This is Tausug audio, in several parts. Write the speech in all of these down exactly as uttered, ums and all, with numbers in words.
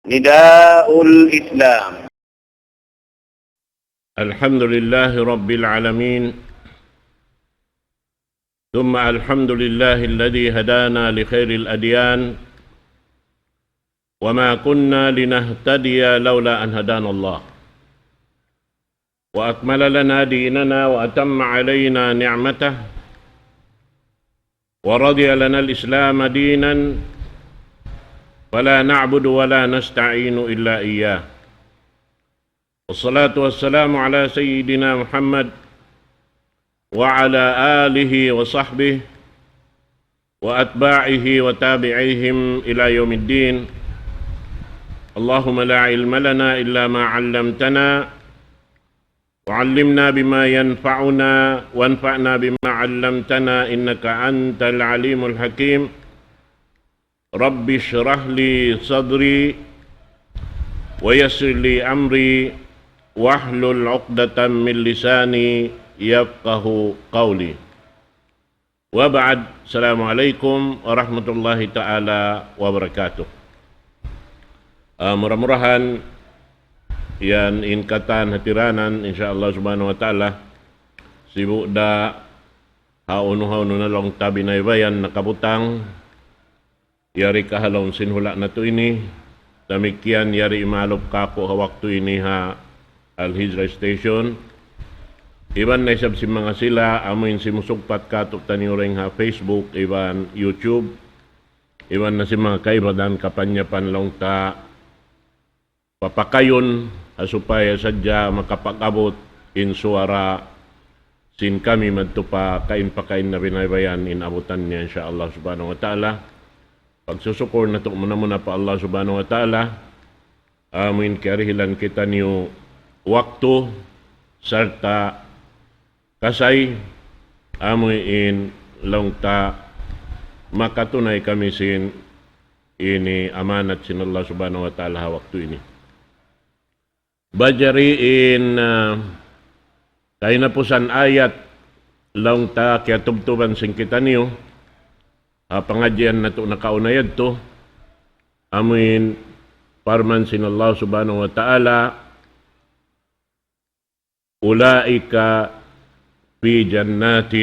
نداء الإسلام. الحمد لله رب العالمين، ثم الحمد لله الذي هدانا لخير الأديان، وما كنا لنهتدي لولا أن هدانا الله، وأكمل لنا ديننا وأتم علينا نعمته، ورضي لنا الإسلام دينا، فلا نعبد ولا نستعين إلا إياه. والصلاة والسلام على سيدنا محمد وعلى آله وصحبه وأتباعه وتابعيهم إلى يوم الدين. اللهم لا علم لنا إلا ما علمتنا، وعلمنا بما ينفعنا، وانفعنا بما علمتنا، إنك أنت العليم الحكيم. رب اشرح لي صدري، ويسر لي أمري، واحلل عقدة من لساني يفقه قولي. وبعد، السلام عليكم ورحمة الله تعالى وبركاته. Ah, mura-murahan yan in katan hatiranan, insya Allah subhanahu wa ta'ala. Sibu' da hawnu-hawnu na laung ta binaybayan nakabutang, yari ka ha lawm sin hula' natu' ini. Damikkiyan yari imalup kāku' ha waktu ini ha Al Hijrah Station. Iban na isab sin manga sila amuin simusugpat kātu'niyu dayn ha Facebook iban YouTube. Iban na sin manga kaibanan kapanyapan laung ta papakayun, ha supaya sadja makapag-abut in suwara sin kami madtu pa kain-pakain na binaybayan in abutan niya, insya Allah subhanahu wa ta'ala. Pagsusukur natu' muna-muna pa Allah subhanahu wa ta'ala, amuin kiyarihilan kitaniyu waktu sarta' kasay, amuin laung ta makatunay kami sin ini amanat sin Allah subhanahu wa ta'ala ha waktu ini. Bang jari in, ah, kahinapusan ayat laung ta kiyatubtuban sin kitaniyu ha pangadjian natu' nakauna yadtu, amuin parman sin Allah subhanahu wa ta'ala, أولئك في جنات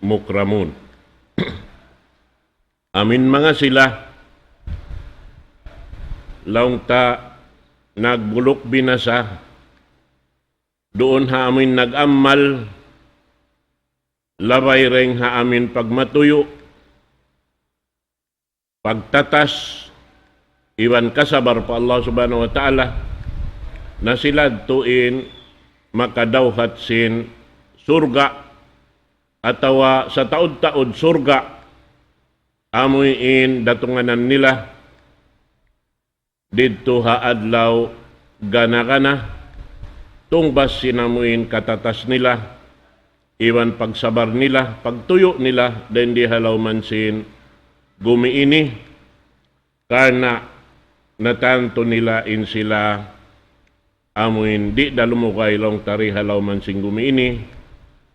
مكرمون. Amuin manga sila laung ta nagbuluk binasa duun ha amuin nag-amal, labay dayn ha amuin pagmatuyu', pagtatas iban kasabar pa Allah subhanahu wa ta'ala, na sila tuud in makadawhat sin surga' atawa sataud-taud surga', amuin datunganan nila didtu ha adlaw gana-gana, tungbas sin amuin katatas nila, iban pagsabar nila, pagtuyu' nila, dayn di ha lawm sin gumi ini, karna' natantu nila in sila amuin di' da lumugay laung ta di ha lawm sin gumi ini,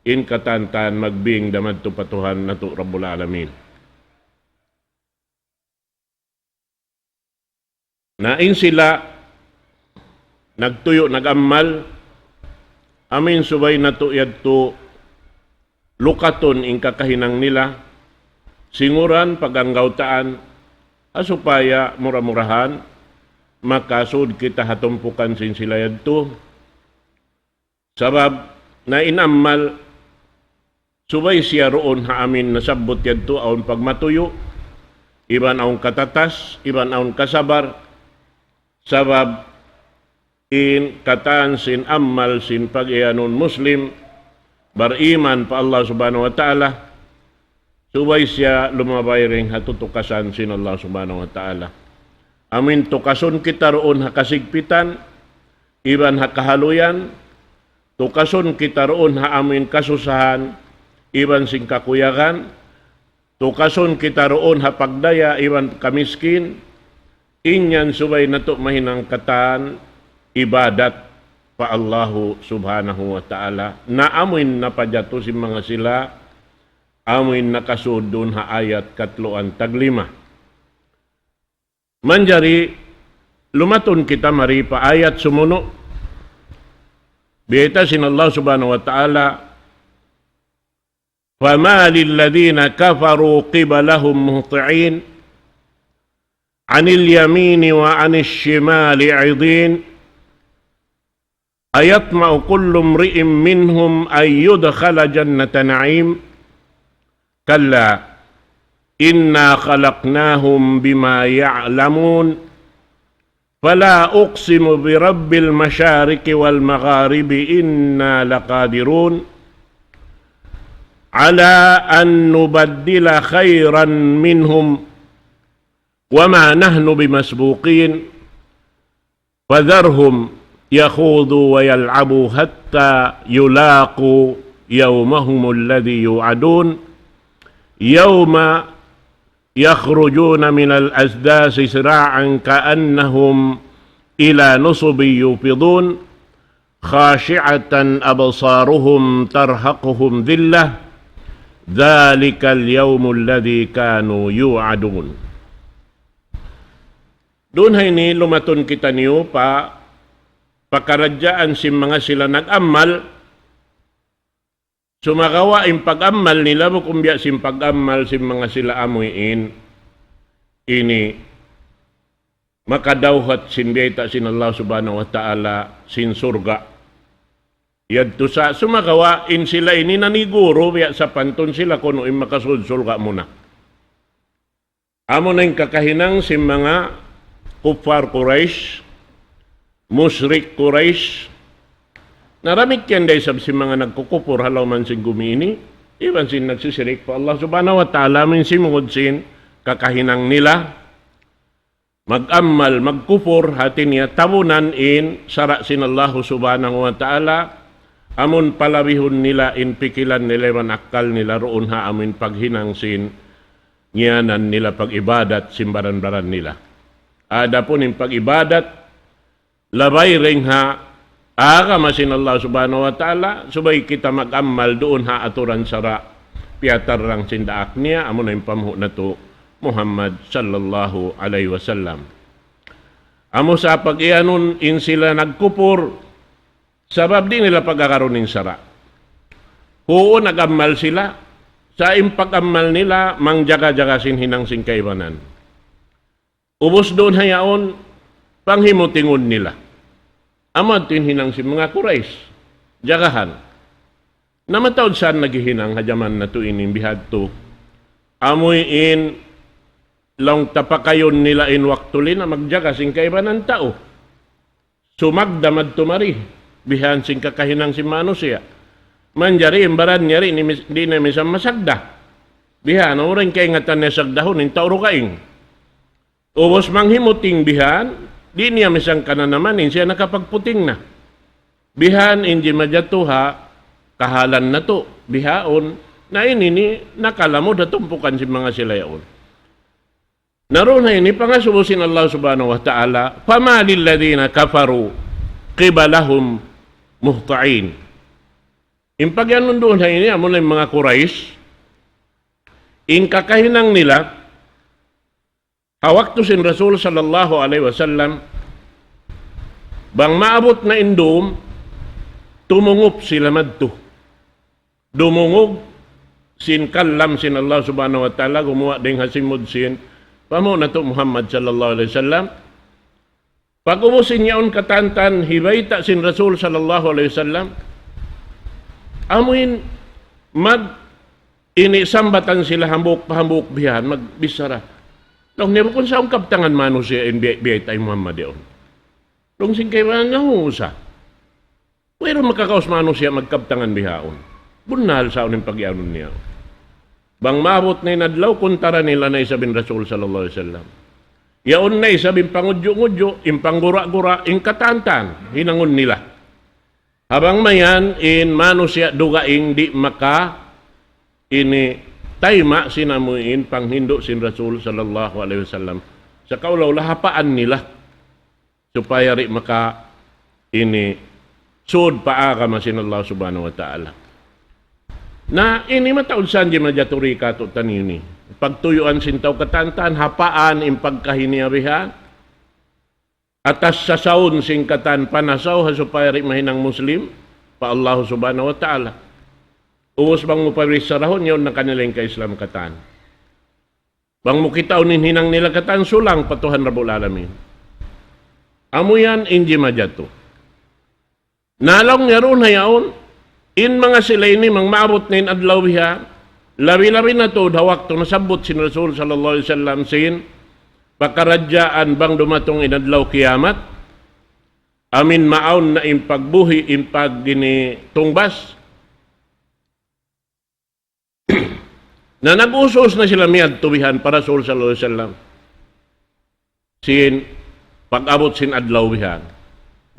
in katan-katan magbing da madtu pa Tuhan natu' Rabbul Alamin. Na in sila nagtuyu', nag-amal, amuin subay natu' yadtu lukatun in kakahinang nila, singuran, paganggawtaan, ha supaya mura-murahan makasud kita ha tumpukan sin sila yadtu. Sabab na in amal, subay siya duun ha amuin nasabbut yadtu, awn pagmatuyu', iban awn katatas, iban awn kasabar. Sabab in katan sin amal sin pag-iyanun Muslim, bariman pa Allah subhanahu wa ta'ala, subay siya lumabay dayn ha tutukasan sin Allah subhanahu wa ta'ala. Amuin tukasun kita duun ha kasigpitan, iban ha kahaluyan, tukasun kita duun ha amuin kasusahan, iban sin kakuyagan, tukasun kita duun ha pagdaya, iban kamiskin, in yan subay natu' mahinang katan ibadat pa Allahu subhanahu wa ta'ala. Na amuin napajatu sin manga sila, amuin nakasud duun ha ayat katluan tag lima. Manjari, Lumatun kita mari pa ayat sumunu'. Biyayta' sin Allah Subhanahu wa Ta'ala, فما للذين كفروا قبلهم مهطعين عن اليمين وعن الشمال عزين أيطمع كل امرئ منهم أن يدخل جنة نعيم كلا إنا خلقناهم بما يعلمون فلا أقسم برب المشارق والمغارب إنا لقادرون على أن نبدل خيرا منهم وما نحن بمسبوقين فذرهم يخوضوا ويلعبوا حتى يلاقوا يومهم الذي يوعدون يوم يخرجون من الأجداث سراعا كأنهم إلى نصب يوفضون خاشعة أبصارهم ترهقهم ذلة ذلك اليوم الذي كانوا يوعدون. Duun ha ini lumatun kitaniyu pa pakaradjaan sin manga sila nag-amal, sumagawa' in pag-amal nila bukun biya' sin pag-amal sin manga sila amuin ini makadawhat sin biyayta' sin Allah Subhanahu wa Ta'ala sin surga'. Yadtu sa sumagawa' in sila ini naniguru biya' sapantun sila kunu' in makasud surga' muna. Amu na in kakahinang sin manga kuffar Quraysh, mushrik Quraysh. Na damikkiyan da isab sin manga nagkukupur ha lawm sin gumi ini, iban sin nagsisirik pa Allah Subhanahu wa Ta'ala, amu in simungud sin kakahinang nila, mag-amal, magkupur, hati niya tabunan in sara' sin Allah Subhanahu wa Ta'ala, amun palabihun nila in pikilan nila iban akkal nila duun ha amun paghinang sin ngiyanan nila pag-ibadat sin baran-baran nila. Adapun in pag-ibadat, labay dayn ha agama sin Allah Subhanahu wa Ta'ala, subay kita mag-amal duun ha aturan sara' piyatarrang sin daak niya, amu na in panghu' natu' Muhammad sallallahu alayhi wasallam. Amu sa pag-iyanun in sila nagkupur, sabab di' nila pag-agarun in sara'. Huun nag-amal sila, sa' in pag-amal nila, mangjaga-jaga sin hinang sin kaibanan. Ubus duun ha yaun, panghimutingun nila. Amu yadtu in hinang sin manga Quraysh, jagahan. Na mataud sa in naghihinang ha jaman natu' ini bihadtu. Amuin laung ta pakayun nila in waktu nila magjaga sin kaibanan tau. Sumagda madtu mari, bihan sin kakahinang sin manusiya'. Manjari in baran niya di' na mis-, di' na misan masagda. Bihan, amu ra in kaingatan niya sagdahun, in tau dugaing. Ubus manghimuting bihan, di' niya misan kananaman, in siya nakapagputing na. Bihan in jimajatu ha kahalan natu', bihaun, na ini ini nakalamud ha tumpukan sin manga sila yaun. Na duun ha ini pangasubu sin Allah Subhanahu wa Ta'ala, فما للذين كفروا قبلهم مهطعين. In pagyanun duun ha ini, amu na in manga Quraysh, in kakahinang nila, ha waktu sin Rasul sallallahu alayhi wasallam, bang maabut na in dum, tumungup sila madtu. Dumungug sin kalam sin Allah Subhanahu wa Ta'ala, gumuwa' dayn ha simud sin panghu' natu' Muhammad sallallahu alayhi wasallam. Pag-ubus sin yaun katantan, hibayta' sin Rasul sallallahu alayhi wasallam, amuin mag-, ini sambatan sila hambuuk pa hambuuk bihan, magbichara. Laung niya, bukun sa' awn kabtangan manusiya' in bi-, biyayta' hi Muhammad yaun. Laung sin kaibanan, nahu sa. Wayruun makakaus manusiya' magkabtangan bihaun. Bunnal sa' unu in pag-iyanun niya. Bang maabut na in adlaw, kuntara nila na isab in Rasul sallallahu alayhi wasallam. Yaun na isab in pangudju'-ngudju', in panggura-gura, in katantan, hinangun nila. Ha bang mayan, in manusiya' dugaing di' maka ini tayma' sin amuin panghindu' sin Rasul sallallahu alayhi wasallam. Sa' kaula-ula hapaan nila. Supaya di' maka ini sud pa agama sin Allah Subhanahu wa Ta'ala. Na ini mataud sa' in jimajatu di katu'niyu ini. Pagtuyuan sin tau katantan, hapaan in pagkahi niya bihan. atas sasaun sin katan panasaw ha supaya di' mahinang Muslim pa Allah Subhanahu wa Ta'ala. Ubus bang mu pabichara yaun, yaun na kanila in ka-Islam katan. Bang mu kitaun in hinang nila katan, sulang pa Tuhan Rabbul Alamin. Amu yan in jimajatu. Na laung niya duun ha yaun, in manga sila ini bang maabut na in adlaw bihan, labi-labi na tuud ha waktu nasabbut sin Rasul sallallahu alayhi wasallam sin pakaradjaan bang dumatung in adlaw kiyamat, amuin maawn na in pagbuhi', in pag-ini tungbas. Na nag-us-us na sila miyadtu bihan pa Rasul sallallahu alayhi wasallam. Sin pag-abut sin adlaw bihan.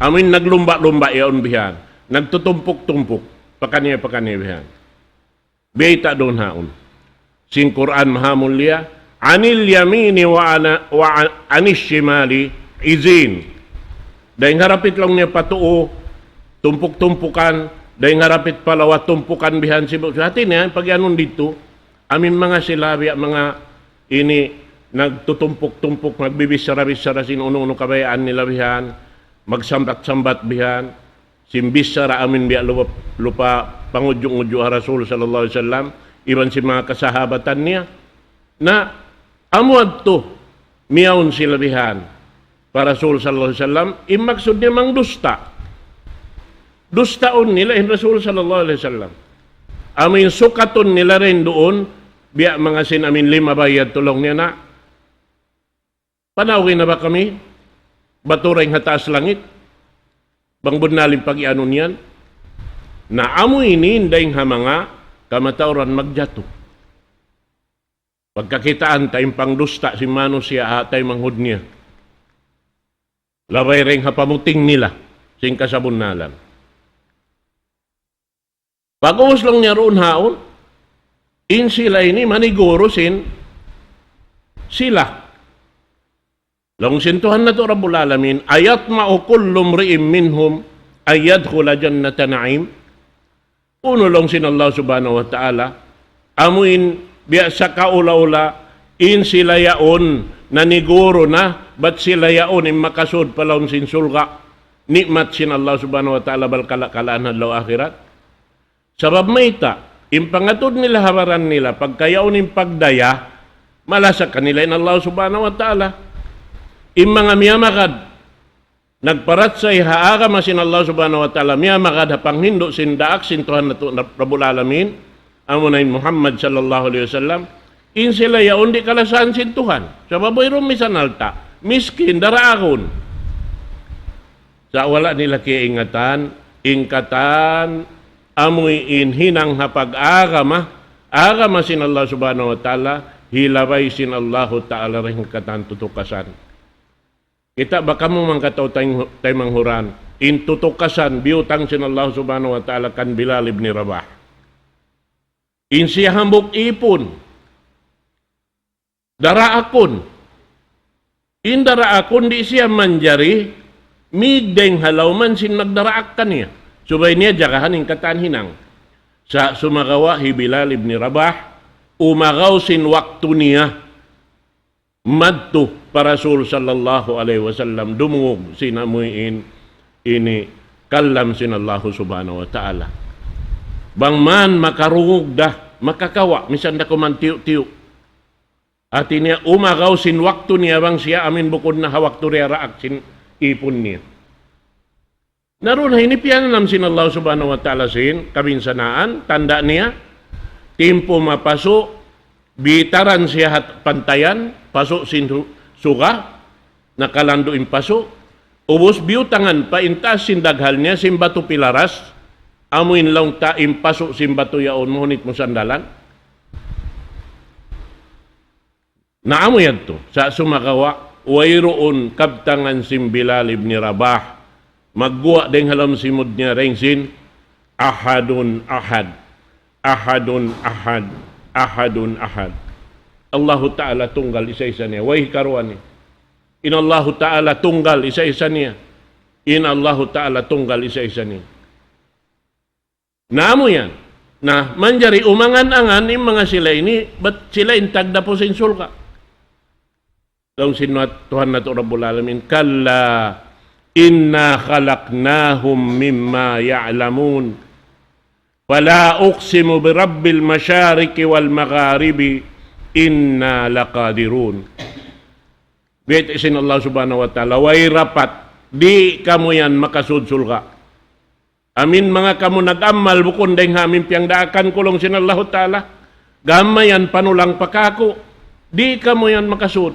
Amuin naglumba'-lumba' yaun bihan. Nagtutumpuk-tumpuk. Pakaniya-pakaniya bihan. Bayta' duun ha yaun. Sin Qur'an Maha Mulia, عن اليمين وعن، وعن، وعن الشمال عزين. Dayn ha dapit laung niya pa tuu, tumpuk-tumpukan, dayn ha dapit pa lawa tumpukan bihan sibu'. Hati niya, pag-iyanun didtu, amuin manga sila, biya' manga ini, nagtutumpuk-tumpuk, nagbibichara-bichara sin unu-unu kabayaan nila bihan, magsambat-sambat bihan, sin bichara amuin biya' lupa, lupa pangudju'-ngudju' ha Rasul sallallahu alayhi wasallam, iban sin manga kasahabatan niya. Na, amu yadtu, miyawn sila bihan pa Rasul sallallahu alayhi wasallam, in maksud niya mangdusta. Dustaun nila in Rasul sallallahu alayhi wasallam. Amuin sukatun nila dayn duun, biya' manga sin amuin lima bayad, laung niya na, panawi na ba kami? Batu dayn ha taas langit. Bang bunnal in pag-iyanun yan. Na amu ini in dayn ha manga kamatauran magjatu. Pagkakitaan ta in pangdusta sin manusiya' ha taymanghud niya. Labay dayn ha pamuting nila sin kasabunnalan. Pag-ubus laung niya duun ha yaun, in sila ini maniguru sin sila. Laung sin Tuhan natu' Rabbul Alamin, أيطمع كل امرئ منهم أن يدخل جنة نعيم. Unu laung sin Allah Subhanahu wa Ta'ala, amuin biya' sakaula-ula, in sila yaun naniguru na, bat sila yaun in makasud pa lawm sin surga', ni'mat sin Allah Subhanahu wa Ta'ala bal kala-kalaan ha adlaw akhirat. Sabab mayta', in pangatud nila ha baran nila, pagka yaun in pagdaya, malasa kanila in Allah Subhanahu wa Ta'ala. In manga miyamagad, nagparachaya ha agama sin Allah Subhanahu wa Ta'ala, miyamagad ha panghindu' sin daak sin Tuhan natu' Rabbul Alamin, amuna in Muhammad sallallahu alayhi wasallam, in sila yaun di' kalasahan sin Tuhan. Sabab wayruun misan alta', miskin, daraakun. Sa' wala' nila kiyaingatan, in katan, amuin hinang ha pag-agama, agama sin Allah Subhanahu wa Ta'ala, hilabay sin Allahu Ta'ala dayn ha katan tutukasan. Kita' ba kamu manga kataw-, tayng-, taymanghud, in tutukasan, biyutang sin Allah Subhanahu wa Ta'ala kan Bilal ibn Rabah. In siya hambuuk ipun. Daraakun. In daraakun di' siya manjari mīg dayn ha lawman sin nagdaraak kaniya. Subay niya jagahan in katan hinang. Sa' sumagawa' hi Bilal ibn Rabah, umagaw sin waktu niya madtu pa Rasul sallallahu alayhi wasallam, dumungug sin amuin ini kalam sin Allahu Subhanahu wa Ta'ala. Bang man makarungug da, makakawa', misan da kuman tiyu'-tiyu'. Hati niya, umagaw sin waktu niya bang siya amuin bukun na ha waktu diyaraak sin ipun niya. Na duun ha ini piyananam sin Allah Subhanahu wa Ta'ala sin kabinsanaan, tanda' niya, timpu mapasu', bitaran siya ha pantayan, pasu' sin su-, suga, nakalandu' in pasu', ubus biyutangan pa in taas sin daghal niya sin batu pilaras, amuin laung ta in pasu' sin batu yaun mahunit mu sandalan. Na amu yadtu, sa' sumagawa', wayruun kabtangan sin Bilal ibn Rabah, magguwa' dayn ha lawm simud niya dayn sin, "Ahadun ahad, ahadun ahad, ahadun ahad." Allahu Ta'ala tunggal isa-isa niya. Way hikaruwa niya. In Allahu Ta'ala tunggal isa-isa niya. In Allahu Ta'ala tunggal isa-isa niya. Na amu yan. Na, manjari umangan-angan in manga sila ini, bat sila in tagdapu sin surga'. Laung sin Tuhan natu' Rabbul Alamin, كلا إنا خلقناهم مما يعلمون فلا أقسم برب المشارق والمغارب إنا لقادرون. Biyayta' sin Allah Subhanahu wa Ta'ala, way rapat, di' kamu yan makasud surga'. Amin manga kamu nag-amal bukun dayng ha amin piyangdaakan ku laung sin Allahu Ta'ala. Gam mayan panulang pa kāku'. Di' kamu yan makasud.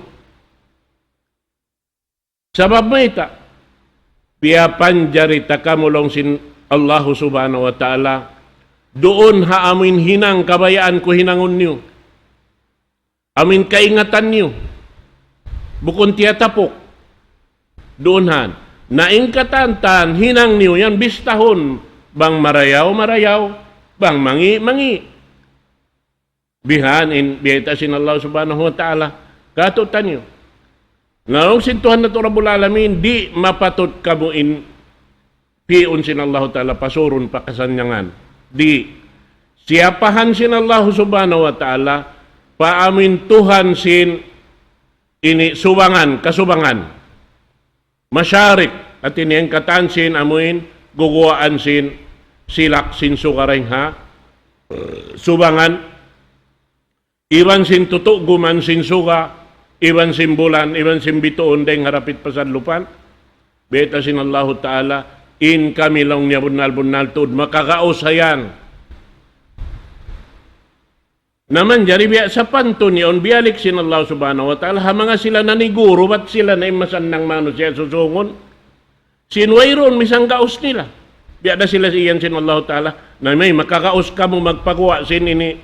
Sabab mayta'? Piyapanjari ta kamu laung sin Allahu Subhanahu wa Ta'ala. Duun ha amin hinang kabayaan ku hinangun niyu. Amin kaingatan niyu. Bukun tiyatapuk. Duun han. Na in katan-katan hinang niyu yan bistahun. Bang marayaw, marayaw. Bang mangi', mangi'. Bihan in biyayta' sin Allah Subhanahu wa Ta'ala. Kātu'niyu. Na laung sin Tuhan natu' Rabbul Alamin, di' mapatut kamu in pi'un sin Allahu Ta'ala pasurun pa kasannyangan. Di'. Siyapahan sin Allahu Subhanahu wa Ta'ala, pa amin Tuhan sin ini subangan, kasubangan. Masharik, hāti niya in katan sin amuin, guguwaan sin, silak sin suga dayng ha, subangan, iban sin tutuguman sin suga, iban sin bulan, iban sin bituun dayng ha dapit pasadlupan. Biyayta' sin Allahu Ta'ala, in kami laung niya bunnal-bunnal tuud, makagaus ha yan. Na manjari biya' sapantun yaun biyalik sin Allah Subhanahu wa Ta'ala, ha manga sila naniguru, bat sila na in masannang manusiya' susungun. Sin wayruun misan gaus nila. Biya' da sila iyan sin Allah Ta'ala, na may makagaus kamu magpaguwa' sin ini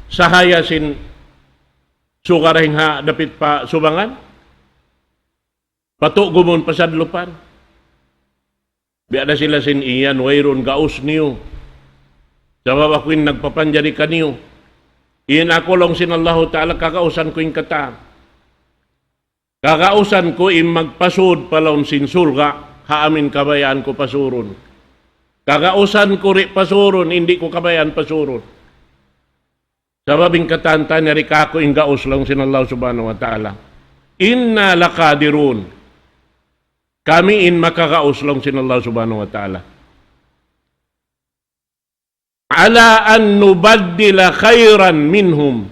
sahaya sin suga dayng ha dapit pa subangan. Patugumun pasadlupan. Biya' da sila sin iyan, wayruun gaus niyu. Sabab aku in nagpapanjari kaniyu. In aku laung sin Allahu Ta'ala, kagausan ku in katan. Kagausan ku in magpasud pa lawm sin surga', ha amin kabayaan ku pasurun. Kagausan ku di' pasurun, in di' ku kabayaan pasurun. Sabab in katan-katan yari kāku' in gaus laung sin Allah Subhanahu wa Ta'ala. إنا لقادرون. Kami in makagaus laung sin Allah Subhanahu wa Ta'ala. على أن نبدل خيرا منهم.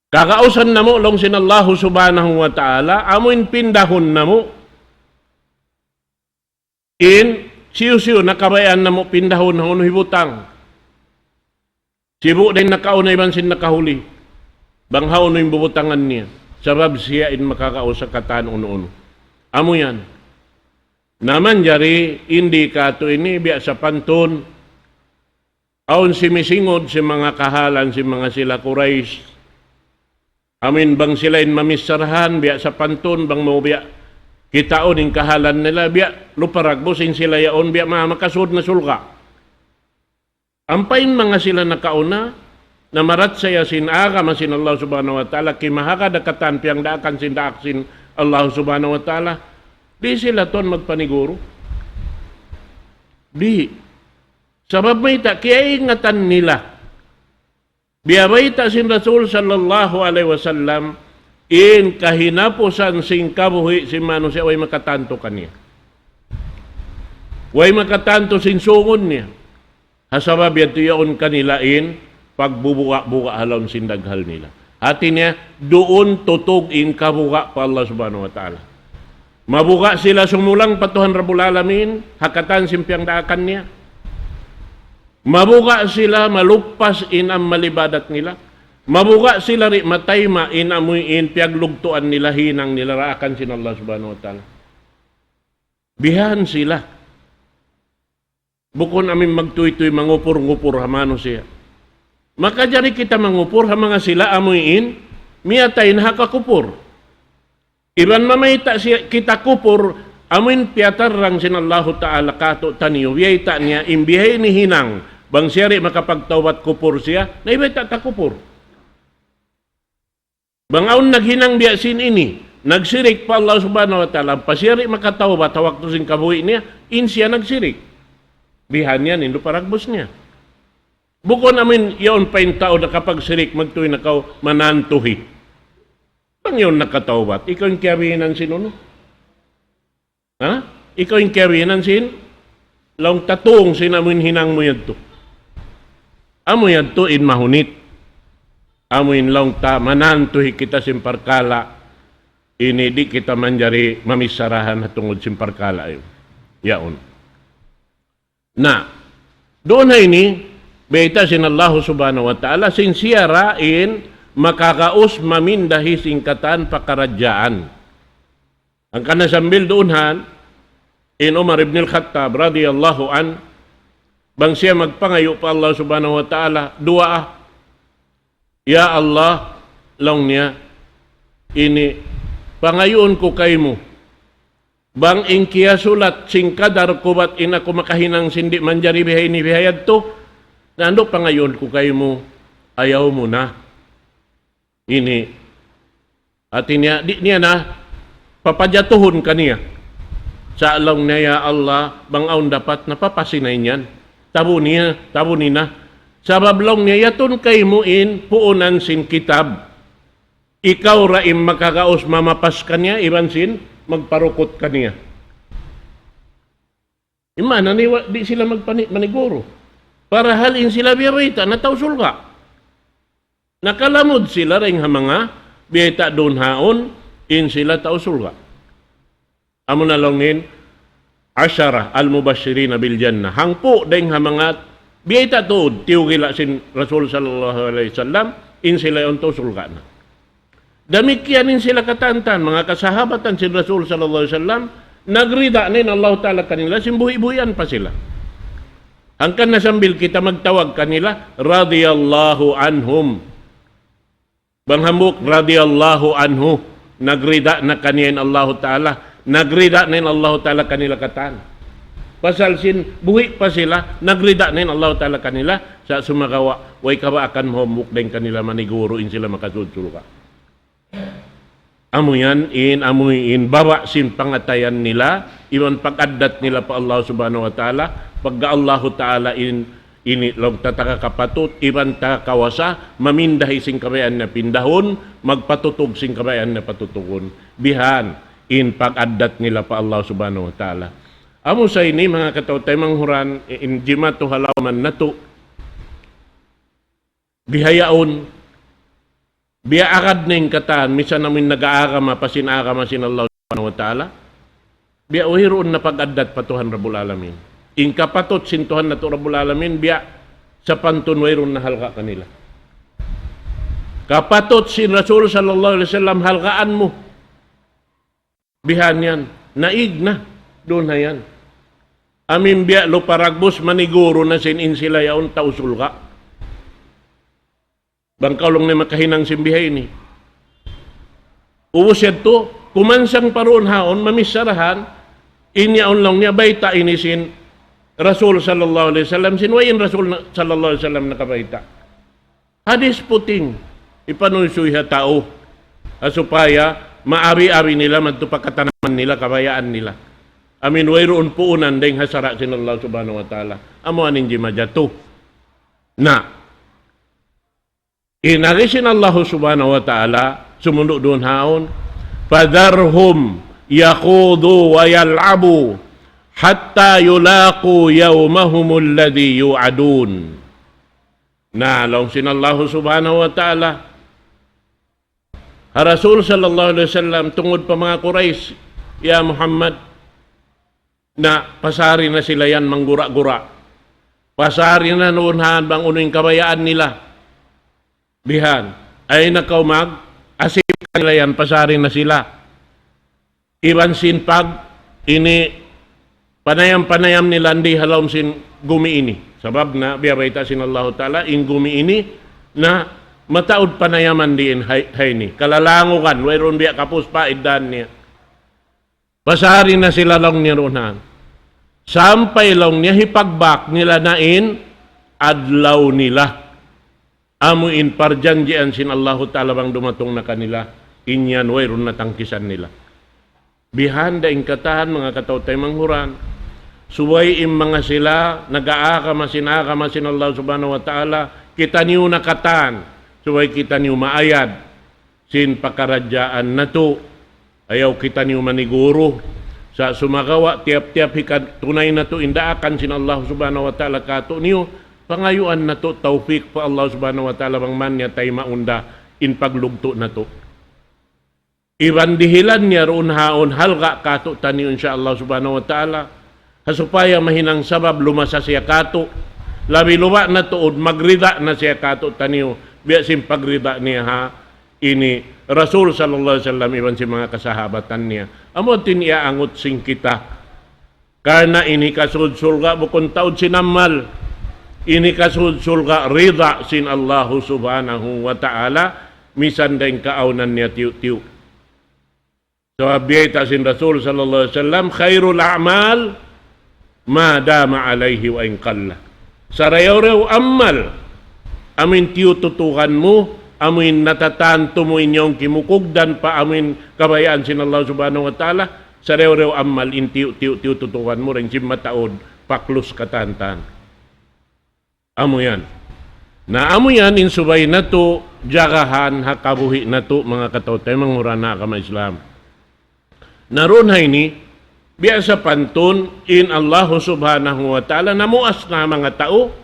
Kagausan namu' laung sin Allah Subhanahu wa Ta'ala, amuin pindahun namu'. In, siyu-siyu, nakabayaan namu' pindahun, hawnu hibutang. Sibu' da in nakauna iban sin nakahuli. Bang hawnu in bubutangan niya. Sabab siya in makagaus ha katan unu-unu. Amu yan. Na manjari, in di kātu' ini, biya' sapantun, awn simisingud sin manga kahalan sin manga sila Quraysh. Amuin bang sila in mamicharahan, biya' sapantun, bang mau biya' kitaun in kahalan nila, biya' lupa dagbus in sila yaun, biya' ma-, makasud na surga'. Ampa in manga sila nakauna, na marachaya sin agama sin Allah Subhanahu wa Ta'ala, kimahagad ha katan piyangdaakan sin daak sin Allah Subhanahu wa Ta'ala, di' sila tuwan magpaniguru. Di'. Sabab mayta', kiyaingatan nila. Biya' bayta' sin Rasul sallallahu alayhi wasallam, in kahinapusan sin kabuhi' sin manusiya' way makatantu kaniya. Way makatantu sin sungun niya. Ha sabab yadtu yaun kanila in pagbubuga'-buga' ha lawm sin daghal nila. Hati niya, duun tutug in kabuga' pa Allah Subhanahu wa Ta'ala. Mabuga' sila sumulang pa Tuhan Rabbul Alamin, ha katan sin piyangdaakan niya. Mabuga' sila maluppas in amal ibadat nila. Mabuga' sila di' matayma' in amuin piyaglugtuan nila, hinang nila, daakan sin Allah Subhanahu wa Ta'ala. Bihan sila. Bukun amuin magtūy-tūy mangupur-ngupur ha manusiya'. Makajari kita mangupur ha manga sila amuin miyatay na ha kakupur. Iban mamayta' siya kita kupur, amuin piyatarrang sin Allahu Ta'ala kātu'niyu, biyayta' niya, in bihaini hinang, bang siya di' makapagtawbat kupur siya, na biyayta' ta kupur. Bang awn naghinang biya' sin ini, nagsirik pa Allah Subhanahu wa Ta'ala, ampa siya di' makatawbat ha waktu sin kabuhi' niya, in siya nagsirik. Bihan yan, in lupa dagbus niya. Bukun amuin yaun pa in tau nakapagsirik, magtūy na kaw manantuhi. Bang yaun nakatawbat, ikaw in kiyabihinan sin unu? Ha? Ikaw in kiyabihinan sin? Laung ta tung sin amu in hinang mu yadtu. Amu yadtu in mahunit. Amu in laung ta manantuhi kita sin parkala'. Ini di' kita manjari mamicharahan ha tungud sin parkala' yaun. Yaun. Na, duun ha ini, bayta' sin Allahu Subhanahu wa Ta'ala, sin siya ra in makagaus mamindahi sin katan pakaradjaan. Hangkan na sambil duun ha yan, in Umar ibn al-Khattab radiyallahu anhu, bang siya magpangayu' pa Allah Subhanahu wa Ta'ala, duwaa, "Ya Allah," laung niya, "ini, pangayuun ku kaymu, bang in kiyasulat sin kadar ku bat in aku makahinang sin di' manjari biha ini biha yadtu, na andu' pangayuun ku kaymu, ayaw mu na." Ini, hati niya, di' niya na papajatuhun kaniya. Sa' laung niya, "Ya Allah, bang awn dapat na papasi na in yan. Tabuni na, tabuni na. Sabab," laung niya, "yatun kaymu in puunan sin kitab. Ikaw ra in makagaus mamapas kaniya, iban sin magparukut kaniya." Imana ni wa-, di' sila magpani-, maniguru. Parahal in sila biya' bayta' na tau surga'. Nakalamud sila dayn ha manga biyayta' duun haun, in sila tau surga'. Amu na laung in ashara al-mubashirina bil jannah. Hangpu' dayn ha manga biyayta' tuud, tiyugila sin Rasul sallallahu alayhi wasallam, in sila yaun tau surga' na. Damikkiyan in sila katantan, manga kasahabatan sin Rasul sallallahu alayhi wasallam, nagrida na in Allahu Ta'ala kanila, sin buhi'-buhian pa sila. Hangkan na sambil kita magtawag kanila, radiyallahu anhum. Bang hambuuk, radiyallahu anhu, nagrida na kaniya in Allahu Ta'ala, nagrida na in Allahu Ta'ala kanila katan. Pasal sin buhi' pa sila, nagrida na in Allahu Ta'ala kanila, sa' sumagawa', way kabaakan mahambuuk dayn kanila maniguru in sila makasud surga'. Amu yan in, amu in baba' sin pangatayan nila, iban pag-addat nila pa Allah Subhanahu wa Ta'ala, pagga Allahu Ta'ala in, ini laung ta taga kapatut, iban taga kawasa, mamindahi sin kabayaan niya pindahun, magpatutug sin kabayaan niya patutugun. Bihan in pag-addat nila pa Allah Subhanahu wa Ta'ala. Amu sa ini, manga kataw-taymanghuran, in jimatu ha lawm natu', bihaun, biya' agad na in katan, misan amu in nag-aagama pa sin agama sin Allah Subhanahu wa Ta'ala, biya' wayruun na pag-addat pa Tuhan Rabbul Alamin. In kapatut sin Tuhan natu' Rabbul Alamin, biya' sapantun wayruun na halga' kanila. Kapatut sin Rasul sallallahu alayhi wasallam, halgaan mu. Bihan yan, naig na, duun na yan. Amu in biya' lupa ragbus, maniguru na sin in sila yaun tau surga'. Bang kaw laung niya makahinang sin biha ini. Ubus yadtu, kumansang pa duun haun, mamicharahan, in yaun laung niya bayta' ini sin Rasul sallallahu alayhi wasallam, sin way in Rasul na, sallallahu alayhi wasallam nakabayta'. Hadis puting, ipanuysuy ha tau, ha supaya maabi-abi nila, madtu pa katanaman nila, kabayaan nila. Amu in wayruun puunan dayn ha sara' sin Allah Subhanahu wa Ta'ala. Amu yan in jimajatu. Na, in agi sin Allah Subhanahu wa Ta'ala, sumundu' duun haun, فذرهم يخوضوا ويلعبوا حتى يلاقوا يومهم الذي يوعدون. Na, laung sin Allah Subhanahu wa Ta'ala ha Rasul sallallahu alayhi wasallam, tungud pa manga Quraysh, "Ya Muhammad, na pasari na sila yan manggura-gura. Pasari na duun haun bang unu in kabayaan nila." Bihan, ayaw na kaw mag-asip kanila yan, pasari na sila. Iban sin pag, ini, panayam-panayam nila di ha lawm sin gumi ini. Sabab na, biya' bayta' sin Allahu Ta'ala, in gumi ini, na mataud panayaman diin ha, ha ini. Kalalangugan, wayruun biya' kapus pa, iddan niya. Pasari na sila laung niya duun haun. Sampay laung niya hipagbak nila na in adlaw nila. Amu in parjanjian sin Allahu Ta'ala bang dumatung na kanila, in yan wayruun na tangkisan nila. Bihan da in katan, manga kataw-taymanghuran. Subay in manga sila, nag-aagama sin agama sin Allah Subhanahu wa Ta'ala, kitaniyu na katan, subay kitaniyu maayad. sin pakaradjaan natu'. Ayaw kitaniyu maniguru. Sa' sumagawa', tiyap-tiyap hikatunay natu' in daakan sin Allah Subhanahu wa Ta'ala kātu'niyu, pangayuan natu' tawfik pa Allah Subhanahu wa Ta'ala bang man niya taymaun da in paglugtu' natu'. Iban dihilan niya duun ha yaun halga' kātu'niyu, insya Allah Subhanahu wa Ta'ala. Ha supaya mahinang sabab lumasa siya kātu'. Labi-labi na tuud magrida na siya kātu'niyu. Biya' sin pagrida niya ha ini Rasul sallallahu alayhi wasallam iban sin manga kasahabatan niya. Amu in iyaangut sin kita. Karna' in hikasud surga' bukun taud sin amal. In hikasud surga' rida sin Allahu Subhanahu wa Ta'ala, misan da in kaawnan niya tiyu'-tiyu'. Sabab biyayta' sin Rasul sallallahu alayhi wasallam, خير الأعمال ما دام عليه وإن قل. Sarayaw-rayaw amal, amuin tiyututukan mu, amuin natatantu mu in yaun kimukugdan pa amuin kabayaan sin Allah Subhanahu wa Ta'ala, sarayaw-rayaw amal in tiyu'-tiyu' tiyututukan mu, dayn sin mataud, paklus katan-katan. Amu yan. Na amu yan in subay natu' jagahan ha kabuhi' natu', manga kataw-taymanghuran ha agama Islam. Na duun ha ini, biya' sapantun in Allahu Subhanahu wa Ta'ala namuas na manga tau,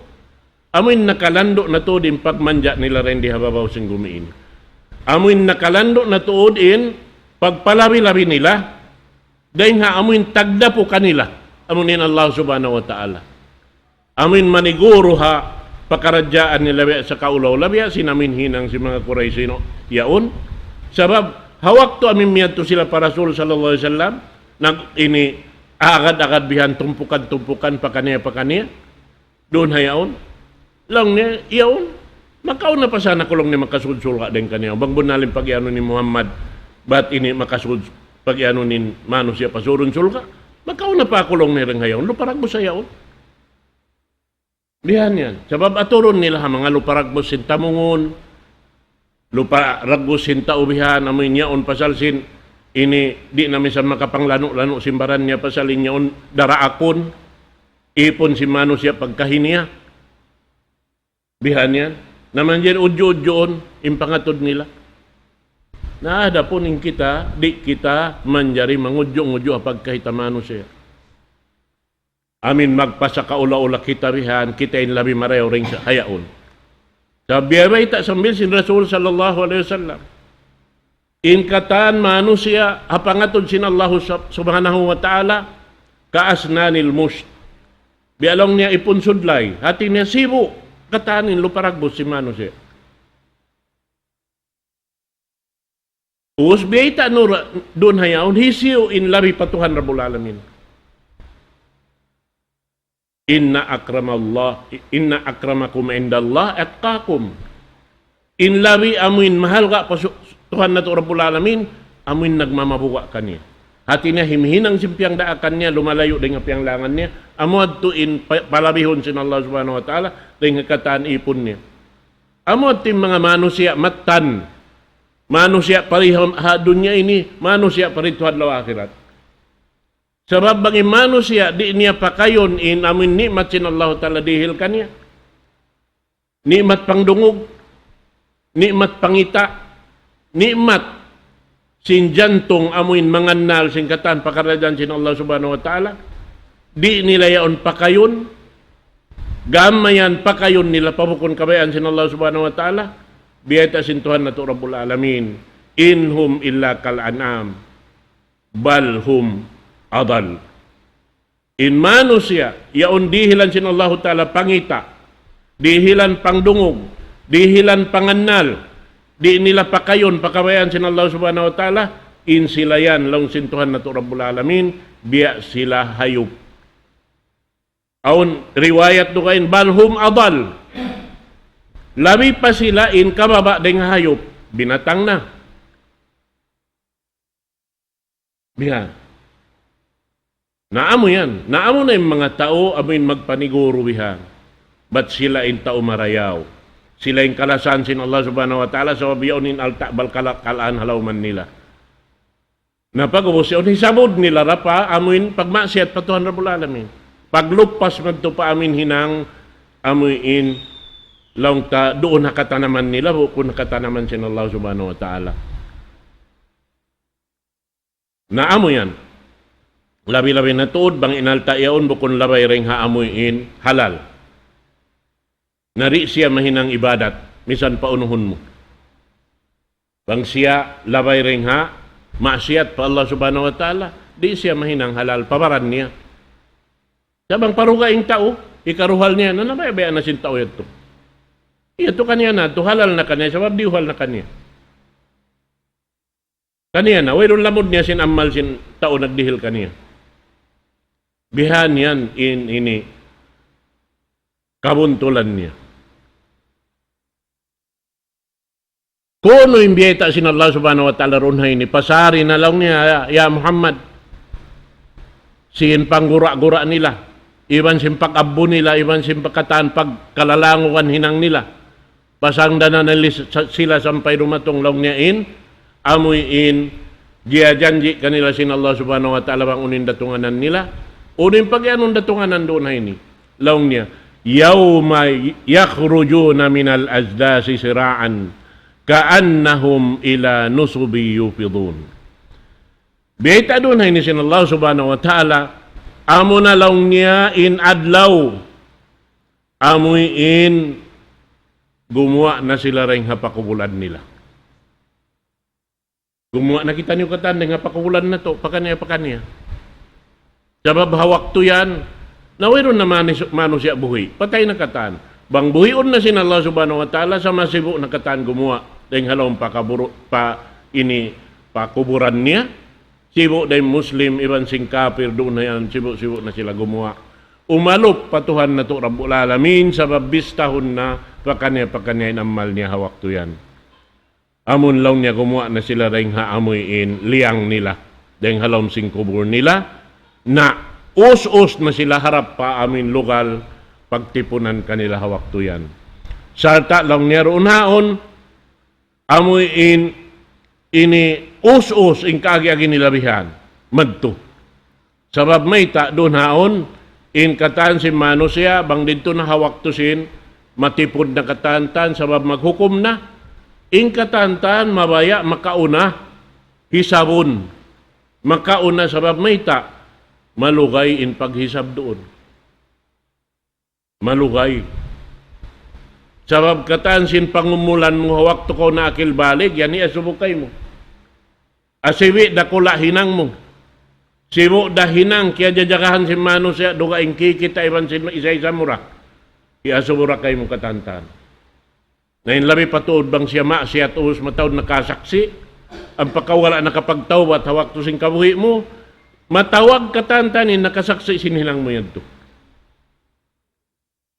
amuin nakalandu' na tuud in pagmanja nila dayn di ha babaw sin gumi ini. Amuin nakalandu' na tuud in pagpalabi-labi nila, dayn ha amuin tagdapu kanila, amuin Allah Subhanahu wa Ta'ala. Amuin maniguru ha pakaradjaan nila biya' sa kaulaw, labi sin amuin hinang sin manga Quraysh yaun. Sabab, ha waktu amuin miyadtu sila pa Rasul sallallahu alayhi wasallam, nag-, ini, agad-agad bihan tumpukan-tumpukan, pakaniya-pakaniya, duun ha yaun. Laung niya, yaun, makauna pa sana aku laung niya makasud surga' dayn kaniya. Bang bunnal in pag-iyanun ni Muhammad, bat ini makasud, pag-iyanun in manusiya' pasudun surga'. Makauna pa aku laung niya dayn ha yaun. Lupa ragbus ha yaun. Bihan yan. Sabab aturun nila ha manga lupa ragbus sin tamungun, lupa ragbus sin tau bihan, amuin yaun pasal sin ini di' na misan makapanglanu'-lanu' sin baran niya pasal in yaun daraakun, ipun sin manusiya' pagkahi niya. Bihan yan. Na manjari udju'-udjuun in pangatud nila. Na adapun in kita, di' kita manjari mangudju'-ngudju' ha pagkahi ta manusiya'. Amuin magpasakaula-ula kita bihan, kita in labi marayaw dayn ha yaun. Sabab biya' bayta' sambil sin Rasul sallallahu alayhi wasallam. In katan manusiya' ha pangatud sin Allahu sub-, Subhanahu wa Ta'ala, كأسنان المشط. Biya' laung niya ipun sudlay, hati niya sibu', katan in lupa ragbus sin manusiya'. Ubus biyayta' natu' duun ha yaun, hisiyu in labi pa Tuhan Rabbul Alamin. إن أكرم الله، إن أكرمكم عند الله أتقاكم. In labi amuin mahalga' pa su-, Tuhan natu' Rabbul Alamin, amuin nagmamabuga' kaniya. Hati niya himihinang sin piyangdaakan niya, lumalayu' dayn ha piyanglangan niya, amu yadtu in pa-, palabihun sin Allah Subhanahu wa Ta'ala, dayn ha katan ipun niya. Amu yadtu in manga manusiya' mattan, manusiya' pa ri ha dunya ini, manusiya' pa ri ha adlaw akhirat. Sabab bang in manusiya' di' niya pakayun in amuin ni'mat sin Allahu Ta'ala dihil kaniya. Ni'mat pangdungug, ni'mat pangita', ni'mat sin jantung amuin mangannal sin katan pakaradjaan sin Allah Subhanahu wa Ta'ala. Di' nila yaun pakayun, gam mayan pakayun nila pa bukun kabayaan sin Allah Subhanahu wa Ta'ala, biyayta' sin Tuhan natu' Rabbul Alamin, إن هم إلا كالأنعام بل هم أضل. In manusiya', yaun dihilan sin Allahu Ta'ala pangita', dihilan pangdungug, dihilan pangannal, di' nila pakayun pa kabayaan sin Allah Subhanahu wa Ta'ala, in sila yan, laung sin Tuhan natu' Rabbul Alamin, biya' sila hayup. Awn riwayat dugaing, بل هم أضل. Labi pa sila in kababa' dayn ha hayup, binatang na. Bihan. Na amu yan. Na amu na in manga tau, amu in magpaniguru bihan. Bat sila in tau marayaw. Sila in kalasahan sin Allah Subhanahu wa Ta'ala, sabab yaun in alta' bal kala-, kalaan ha lawm nila. Na pag'ubus yaun, hisabun nila da pa, amu in pagmaksiyat pa Tuhan Rabbul Alamin. Paglupas madtu pa amu in hinang, amu in laung ta duun ha katanaman nila, bukun ha katanaman sin Allah Subhanahu wa Ta'ala. Na amu yan. Labi-labi na tuud bang in alta' yaun bukun labay dayn ha amuin halal. Na di' siya mahinang ibadat, misan paunuhun mu. Bang siya labay dayn ha maksiyat pa Allah Subhanahu wa Ta'ala, di' siya mahinang halal pa baran niya. Sa' bang paruga in tau, hikaruhal niya, na nabaya'-baya' na sin tau yadtu. Yadtu kaniya na, tu halal na kaniya, sabab diyuhal na kaniya. Kaniya na, wayruun lamud niya sin amal sin tau nagdihil kaniya. Bihan yan in ini kabuntulan niya. Kunu' in biyayta' sin Allah Subhanahu wa Ta'ala duun ha ini, pasari na laung niya, ya, ya Muhammad, sin panggura-gura nila, iban sin pag-abbu nila, iban sin pagkatan pagkalalangugan hinang nila. Pasangdanan na lis-, sa-, sila sampay dumatung laung niya in, amuin, jiyajanji' kanila sin Allah Subhanahu wa Ta'ala bang unu in datunganan nila, unu in pagiyanun datunganan duun ha ini. Laung niya, يوم يخرجون من الأجداث سراعا كأنهم إلى نصب يوفضون. Biyayta' duun ha ini sin Allah Subhanahu wa Ta'ala, amu na laung niya in adlaw, amuin gumuwa' na sila dayn ha pakubulan nila. Gumuwa' na kitaniyu katan dayn ha pakubulan natu', pakaniya-pakaniya. Sabab ha waktu yan, na wayruun na manis-, manusiya' buhi', patay na katan. Bang buhiun na sin Allah Subhanahu wa Ta'ala, sa' masibu' na katan gumuwa' dayn ha lawm pakaburu-, pa ini, pakuburan niya, sibu' da in Muslim iban sin kapir duun na yan, sibu'-sibu' na sila gumuwa'. Umalup pa Tuhan natu' Rabbul Alamin, sabab bistahun na pakaniya-pakaniya in amal niya ha waktu yan. Amun laung niya gumuwa' na sila dayn ha amuin liyang nila, dayn ha lawm sin kubul nila, na us-us na sila harap pa amuin lugal pagtipunan kanila ha waktu yan. Sarta' laung niya duun haun, amuin ini us-us in kaagi-agi nila bihan. Madtu. Sabab mayta' duun haun, in katan sin manusiya', bang didtu na ha waktu sin, matipun na katan-tan, sabab maghukum na, in katan-tan, mabaya' makauna, hisabun. Makauna sabab mayta', malugay in paghisab duun. Malugay. Sabab katan sin pangumulan mu ha waktu kaw naakil balig, yan iyasubu kaymu. Asibi' dakula' hinang mu. Sibu' da hinang kiyajajagahan sin manusiya', dugaing kikita' iban sin isa-isa mu ra. Iyasubu ra kaymu katan-tan. Na in labi pa tuud bang siya maksiyat ubus mataud nakasaksi', ampa kaw wala' nakapagtawbat ha waktu sin kabuhi' mu, matawag katan-tan in nakasaksi' sin hinang mu yadtu.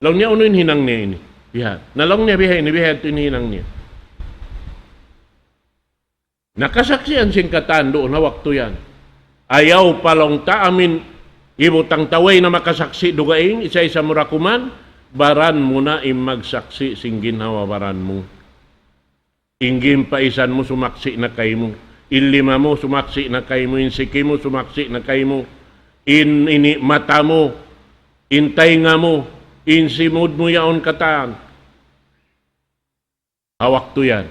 Laung niya, unu in hinang niya ini? Biha. Na laung niya, biha ini, biha yadtu in hinang niya. Nakasaksian sin katan duun ha waktu yan. Ayaw pa laung ta amin, hibutang ta way na makasaksi' dugaing, isa-isa mu ra kuman, baran mu na in magsaksi' sin ginhawa-baran mu. In gimpaisan mu sumaksi' na kaymu. In lima mu sumaksi' na kaymu. In siki mu sumaksi' na kaymu. In ini mata mu, in taynga mu, in simud mu yaun katan. Ha waktu yan.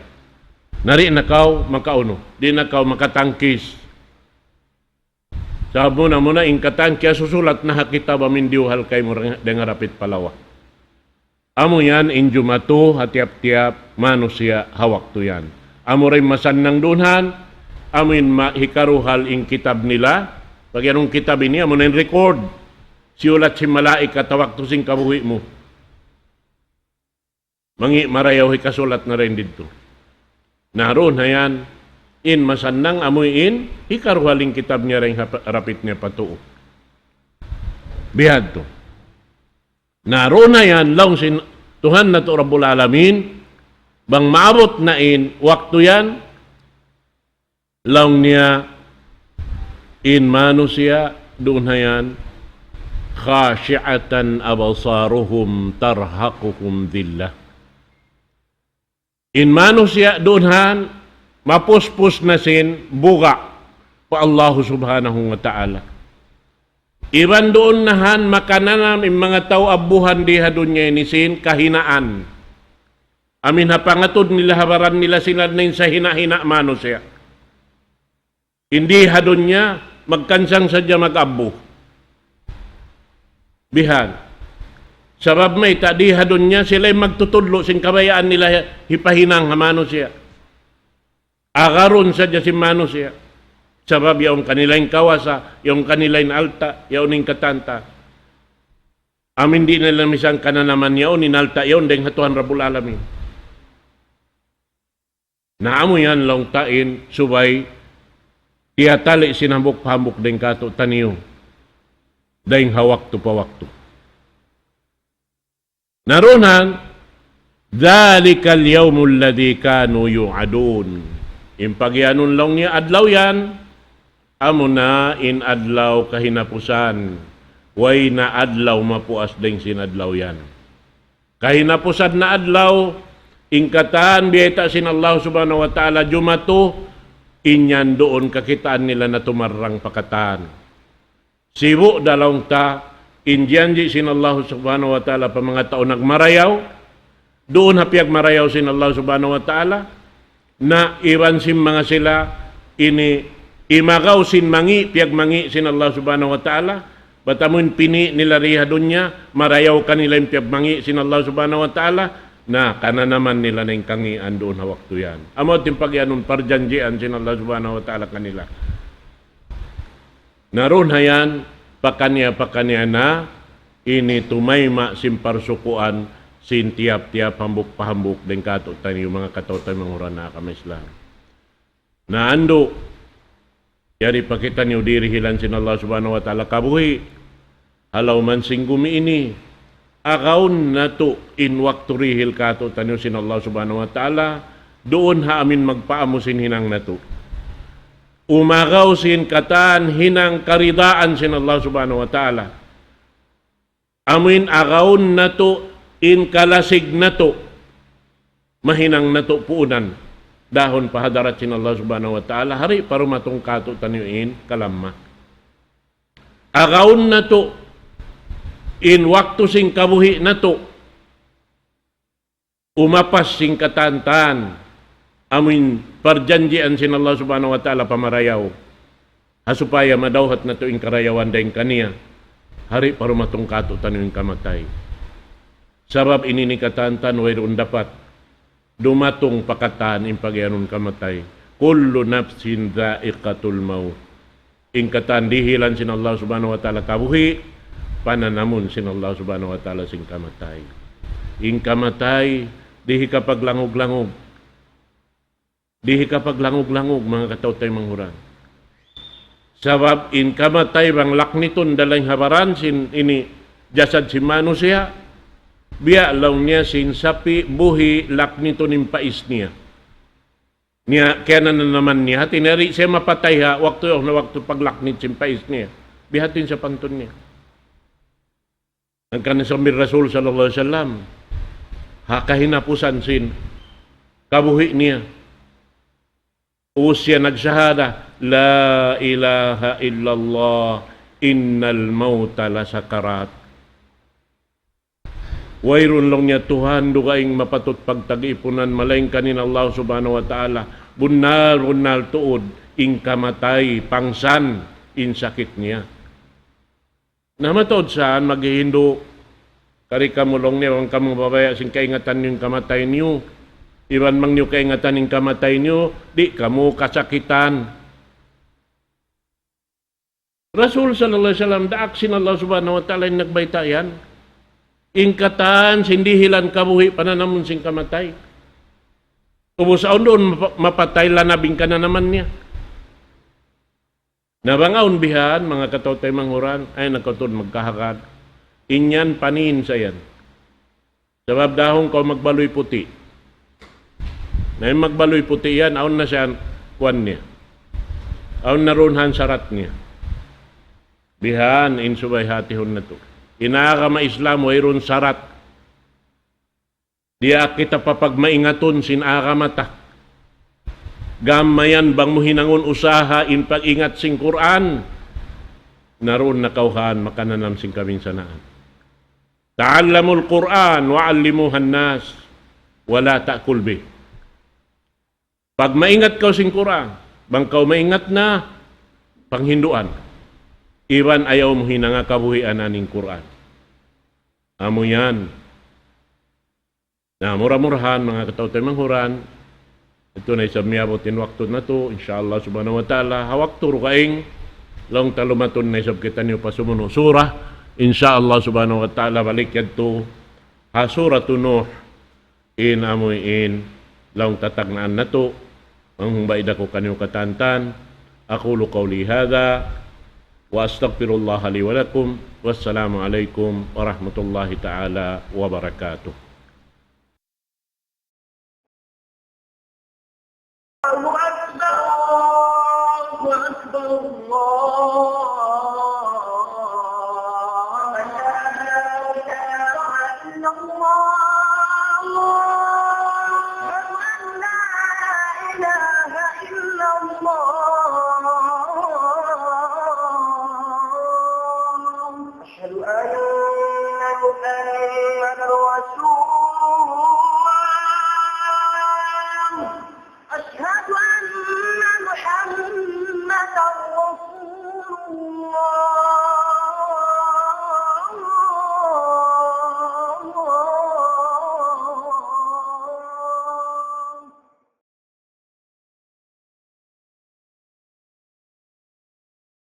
Na di' na kaw makaunu. Di' na kaw makatangkis. Sabab muna-muna in katan kiyasusulat na ha kitab amin diyuhal kaymu dayn ha dapit pa lawa. Amu yan in jumatu ha tiyap-tiyap manusiya' ha waktu yan. Amu ra in masannang duun han, amu in ma-, hikaruhal in kitab nila. Pag-iyanun kitab ini, amu na in record. Siyulat sin malaikat ha waktu sin kabuhi' mu. Mangi' marayaw hikasulat na dayn didtu. Na duun ha yan, in masannang amu in, hikaruhal in kitab niya dayn ha pa-, dapit niya pa tuu. Bihadtu. Na duun na yan, laung sin Tuhan natu' Rabbul Alamin, bang maabut na in waktu yan, laung niya in manusiya' duun ha yan, خاشعة أبصارهم ترهقهم ذلة. In manusiya' duun han, mapuspus na sin buga' pa Allahu Subhanahu wa Ta'ala. Iban duun na han makananam in manga tau abbuhan di ha dunya ini sin kahinaan. Amin ha pangatud nila ha baran nila sila na in sahina-hina manusiya'. Hindi ha dunya, magkansang sadja mag-abbu. Bihan. Sabab mayta' di ha dunya sila in magtutudlu' sin kabayaan nila hipahinang ha manusiya'. Agarun sadja sin manusiya'. Sabab yaun kanila in kawasa, yaun kanila in alta', yaun in katantan. Amu in di' nila misan kananaman yaun, in alta' yaun, dayn ha Tuhan Rabbul Alamin. Na amu yan laung ta in subay tiyatali' sin hambuuk pa hambuuk dayn kātu'niyu. Dayn ha waktu pa waktu. Na duun, ذلك اليوم الذي كانوا يوعدون. In pagiyanun laung niya adlaw yan, amuna in adlaw kahinapusan. Way na adlaw mapuas dayn sin adlaw yan. Kahinapusan na adlaw, in katan biyayta' sin Allah Subhanahu wa Ta'ala jumatu, in yan duun kakitaan nila na tumarrang pa katan. Sibu' da laung ta, in janji' sin Allah Subhanahu wa Ta'ala pa manga tau nagmarayaw, duun ha piyagmarayaw sin Allah Subhanahu wa Ta'ala, na iban sin manga sila ini imagaw sin mangi', piyagmangi' sin Allah Subhanahu wa Ta'ala, bat amu in pini' nila di ha dunya, marayaw kanila in piyagmangi' sin Allah Subhanahu wa Ta'ala, na kananaman nila na in kangīan duun ha waktu yan. Amu in pagiyanun parjanjian sin Allah Subhanahu wa Ta'ala kanila. Na duun ha yan, pakaniya-pakaniya na, ini tumayma' sin parsukuan, sin tiyap-tiyap hambuuk pa hambuuk dayn kātu'niyu manga kataw-taymanghuran ha agama Islam. Na andu', yari pa kitaniyu dihilan sin Allah Subhanahu wa Ta'ala kabuhi', ha lawm sin gumi ini, agaun natu' in waktu dihil kātu'niyu sin Allah Subhanahu wa Ta'ala, duun ha amin magpaamu sin hinang natu'. Umagaw sin katan hinang karidaan sin Allah Subhanahu wa Ta'ala. Amu in agaun natu' in kalasig natu'. Mahinang natu' puunan. Dahun pa hadarat sin Allah Subhanahu wa Ta'ala, hari pa dumatung kātu'niyu in kalamma. Agaun natu' in waktu sin kabuhi' natu'. Umapas sin katantan, amu in parjanjian sin Allah Subhanahu wa Ta'ala pa marayaw. Ha supaya madawhat natu' in karayawan dayn kaniya, hari pa dumatung kātu'niyu in kamatay. Sabab ini in katantan, wayruun dapat dumatung pa katan in pagiyanun kamatay. كل نفس ذائقة الموت. In katan dihilan sin Allah Subhanahu wa Ta'ala kabuhi', pananamun sin Allah Subhanahu wa Ta'ala sin kamatay. In kamatay, di' hikapaglangug-langug. Di' hikapaglangug-langug, manga kataw-taymanghuran. Sabab in kamatay bang laknitun da laung ha baran sin ini jasad sin manusiya', biya' laung niya sin sapi', buhi', laknitun in pais niya. Niya, kiyananaman niya, hati niya di' siya mapatay ha waktu yaun, waktu paglaknit sin pais niya. Biya' ha yan sapantun niya. Hangkan sabda sin Rasul sallallahu alayhi wasallam, ha kahinapusan sin kabuhi' niya, ubus siya nagsahada, لا إله إلا الله إن الموت لسكرات. Wayruun laung niya Tuhan dugaing mapatut pagtag-ipunan malaingkan in Allah Subhanahu wa Ta'ala. Bunnal-bunnal tuud in kamatay pangsan in sakit niya. Na mataud saan maghihindu', kari kamu laung niya, bang kamu mabaya' sin kaingatan niyu in kamatay niyu, iban bang niyu kaingatan in kamatay niyu, di' kamu kasakitan. Rasul sallallahu alayhi wasallam, daak sin Allah Subhanahu wa Ta'ala in nagbayta' yan. In katan sin dihilan kabuhi' pananamun sin kamatay. Ubus awn duun mapa-, mapatay lanab in kananaman niya. Na bang awn bihan, manga kataw-taymanghuran, ay nagkatun magkahagad. In yan panin sa yan. Sabab dahun kaw magbaluy puti'. Na in magbaluy puti' yan, awn na siya kuwan niya. Awn na duun han sarat niya. Bihan in subay hatihun natu'. In agama Islam, wayruun sarat. Diyaak kita papagmaingatun sin agama ta. Gam mayan bang mu hinangun usaha in pag-ingat sin Qur'an, na duun na kaw han makananam sin kabinsanaan. تعلموا القرآن وعلموه الناس ولا تأكل به. Pagmaingat kaw sin Qur'an, bang kaw maingat na, panghinduan. Iban ayaw mu hinanga kabuhianan in Qur'an. Amu yan. Na, mura-murahan, manga kataw-taymanghuran, yadtu na isab miyabut in waktu natu', insya Allah subhanahu wa ta'ala, ha waktu dugaing, laung ta lumatun na isab kitaniyu pa sumunu' surah, insya Allah subhanahu wa ta'ala, balik yadtu, ha Suratu Nuh, in amu in, laung ta tagnaan natu', manghumba' da aku kaniyu katantan, أقول قولي هذا وأستغفر الله لي ولكم. والسلام عليكم ورحمة الله تعالى وبركاته. الله أكبر، الله أكبر، الله أكبر. لا إله إلا الله. أشهد أن لا إله إلا الله. أشهد أن محمدا